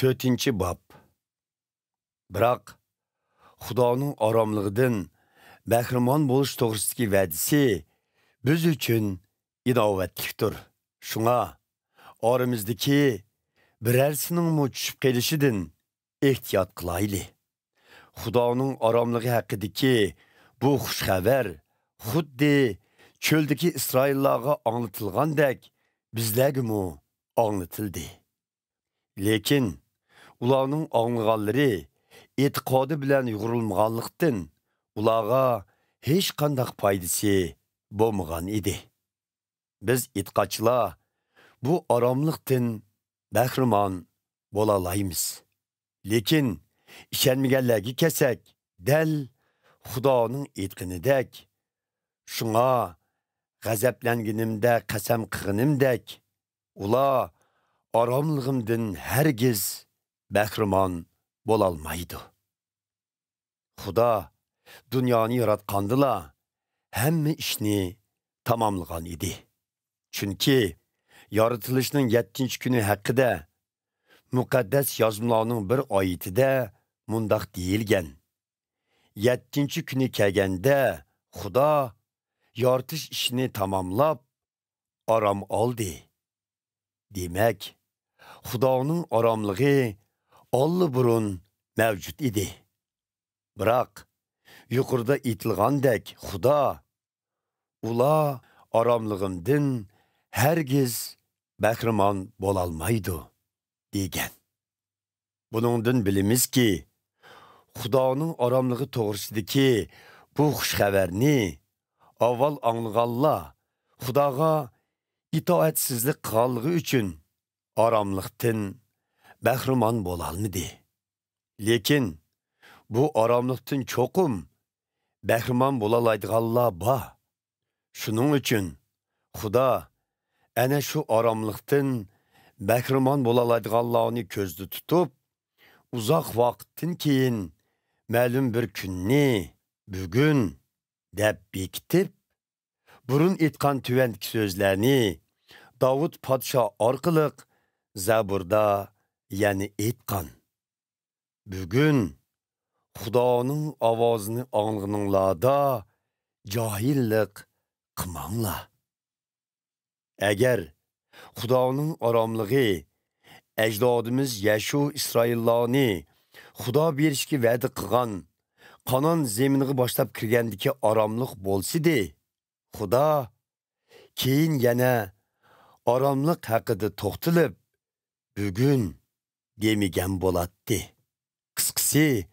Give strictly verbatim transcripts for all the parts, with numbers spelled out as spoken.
تۆتىنچى باب. بىراق، خۇدانىڭ ئاراملىقىدىن بەھرىمەن بولۇش توغرىسىدىكى ۋەدىسى بىز ئۈچۈن ئىناۋەتلىكتۇر. شۇڭا، ئارىمىزدىكى بىرەرسىنىڭمۇ چۈشۈپ قېلىشىدىن ئېھتىيات قىلايلى. خۇدانىڭ ئاراملىقى ھەققىدىكى بۇ خۇش خەۋەر خۇددى چۆلدىكى ئىسرائىللارغا ئاڭلىتىلغاندەك بىزلەرگىمۇ ئاڭلىتىلدى. لېكىن ئۇلارنىڭ ئاڭلىغانلىرى ئېتىقادى بىلەن يۇغۇرۇلمىغانلىقتىن، ئۇلارغا ھېچقانداق پايدىسى بولمىغان ئىدى. بىز ئېتىقادچىلار بۇ ئاراملىقتىن بەھرىمەن بولالايمىز. لېكىن ئىشەنمىگەنلەرگە كەلسەك، دەل خۇدانىڭ ئېيتقىنىدەك، شۇڭا غەزەپلەنگىنىمدە قەسەم قىلغىنىمدەك، ئۇلار ئاراملىقىمدىن ھەرگىز بەھرىمەن بولالمايدۇ. خۇدا دۇنيانى ياراتقاندىلا ھەممە ئىشنى تاماملىغان ئىدى. چۈنكى يارىتىلىشنىڭ يەتتىنچى كۈنى ھەققىدە مۇقەددەس يازمىلارنىڭ بىر ئايىتىدە مۇنداق دېيىلگەن: «يەتتىنچى كۈنى كەلگەندە، خۇدا يارىتىش ئىشىنى تاماملاپ، ئارام ئالدى.» دېمەك، خۇدانىڭ ئاراملىقى ئاللىبۇرۇن مەۋجۇت ئىدى. بىراق، يۇقىرىدا ئېيتىلغاندەك، خۇدا، «ئۇلار ئاراملىقىمدىن ھەرگىز بەھرىمەن بولالمايدۇ» دېگەن. بۇنىڭدىن بىلىمىزكى، خۇدانىڭ ئاراملىقى توغرىسىدىكى بۇ خۇش خەۋەرنى ئاۋۋال ئاڭلىغانلار خۇداغا ئىتائەتسىزلىك قىلغانلىقى ئۈچۈن ئاراملىقتىن بەھرىمەن بولالمىدى. لېكىن بۇ ئاراملىقتىن چوقۇم بەھرىمەن بولالايدىغانلار بار. شۇنىڭ ئۈچۈن خۇدا ئەنە شۇ ئاراملىقتىن بەھرىمەن بولالايدىغانلارنى كۆزدە تۇتۇپ، ئۇزاق ۋاقىتتىن كېيىن مەلۇم بىر كۈننى بۈگۈن دەپ بېكىتىپ، بۇرۇن ئېيتقان تۆۋەندىكى سۆزلەرنى داۋۇت پادىشاھ ئارقىلىق زەبۇردا يەنە ئېيتقان: «بۈگۈن خۇدانىڭ ئاۋازىنى ئاڭلىغىنىڭلاردا جاھىللىق قىلماڭلار.» ئەگەر خۇدانىڭ ئاراملىقى ئەجدادىمىز يەشۇ ئىسرائىللارنى خۇدا بېرىشكە ۋەدە قىلغان قانان زېمىنىغا باشلاپ كىرگەندىكى ئاراملىق بولسىدى، خۇدا كېيىن يەنە ئاراملىق ھەققىدە توختىلىپ، «بۈگۈن» دېمىگەن بولاتتى. قىسقىسى،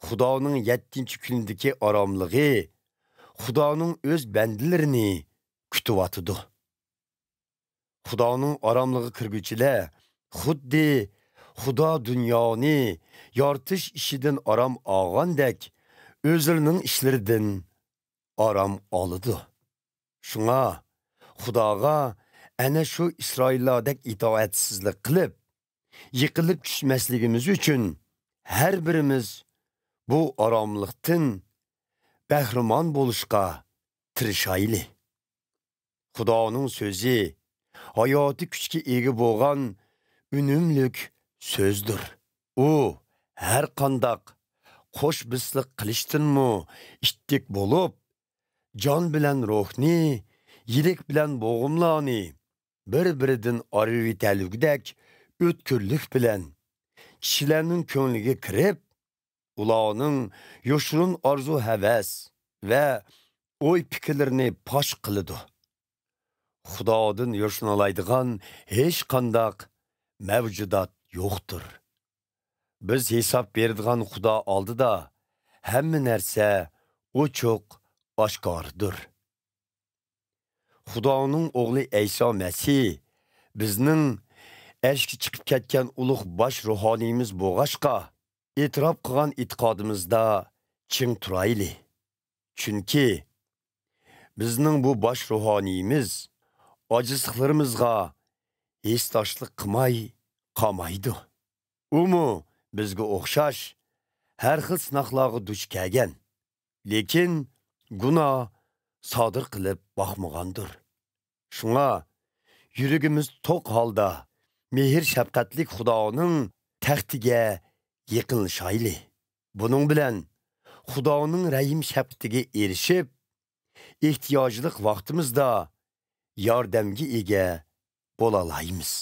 خۇدانىڭ يەتتىنچى كۈنىدىكى ئاراملىقى خۇدانىڭ ئۆز بەندىلىرىنى كۈتۈۋاتىدۇ. خۇدانىڭ ئاراملىقىغا كىرگۈچىلەر خۇددى خۇدا دۇنيانى يارىتىش ئىشىدىن ئارام ئالغاندەك، ئۆزلىرىنىڭ ئىشلىرىدىن ئارام ئالىدۇ. شۇڭا خۇداغا ئەنە شۇ ئىسرائىللاردەك ئىتائەتسىزلىك قىلىپ، يىقىلىپ چۈشمەسلىكىمىز ئۈچۈن، ھەر بىرىمىز بۇ ئاراملىقتىن بەھرىمەن بولۇشقا تىرىشايلى. خۇدانىڭ سۆزى ھاياتىي كۈچكە ئىگە بولغان ئۈنۈملۈك سۆزدۇر. ئۇ ھەر قانداق قوش بىسلىق قىلىشتىنمۇ ئىتتىك بولۇپ، جان بىلەن روھنى، يىلىك بىلەن بوغۇملارنى بىر-بىرىدىن ئايرىۋېتەلىگۈدەك ئۆتكۈرلۈك بىلەن كىشىلەرنىڭ كۆڭلىگە كىرىپ، ئۇلارنىڭ يوشۇرۇن ئارزۇ-ھەۋەس ۋە ئوي-پىكىرلىرىنى پاش قىلىدۇ. خۇدادىن يوشۇرالايدىغان ھېچقانداق مەۋجۇدات يوقتۇر. بىز ھېساب بېرىدىغان خۇدا ئالدىدا ھەممە نەرسە ئوچۇق-ئاشكارىدۇر. خۇدانىڭ ئوغلى ئەيسا مەسىھ بىزنىڭ ئەرشكە چىقىپ كەتكەن ئۇلۇغ باش روھانىيىمىز بولغاچقا، ئېتىراپ قىلغان ئېتىقادىمىزدا چىڭ تۇرايلى. چۈنكى بىزنىڭ بۇ باش روھانىيىمىز ئاجىزلىقلىرىمىزغا ھېسداشلىق قىلماي قالمايدۇ. ئۇمۇ بىزگە ئوخشاش ھەر خىل سىناقلارغا دۇچ كەلگەن، لېكىن گۇناھ سادىر قىلىپ باقمىغاندۇر. شۇڭا يۈرىكىمىز توق ھالدا مېھىر-شەپقەتلىك خۇدانىڭ تەختىگە يېقىنلىشايلى. بۇنىڭ بىلەن خۇدانىڭ رەھىم شەپقىتىگە ئېرىشىپ، ئېھتىياجلىق ۋاقتىمىزدا ياردەمگە ئىگە بولالايمىز.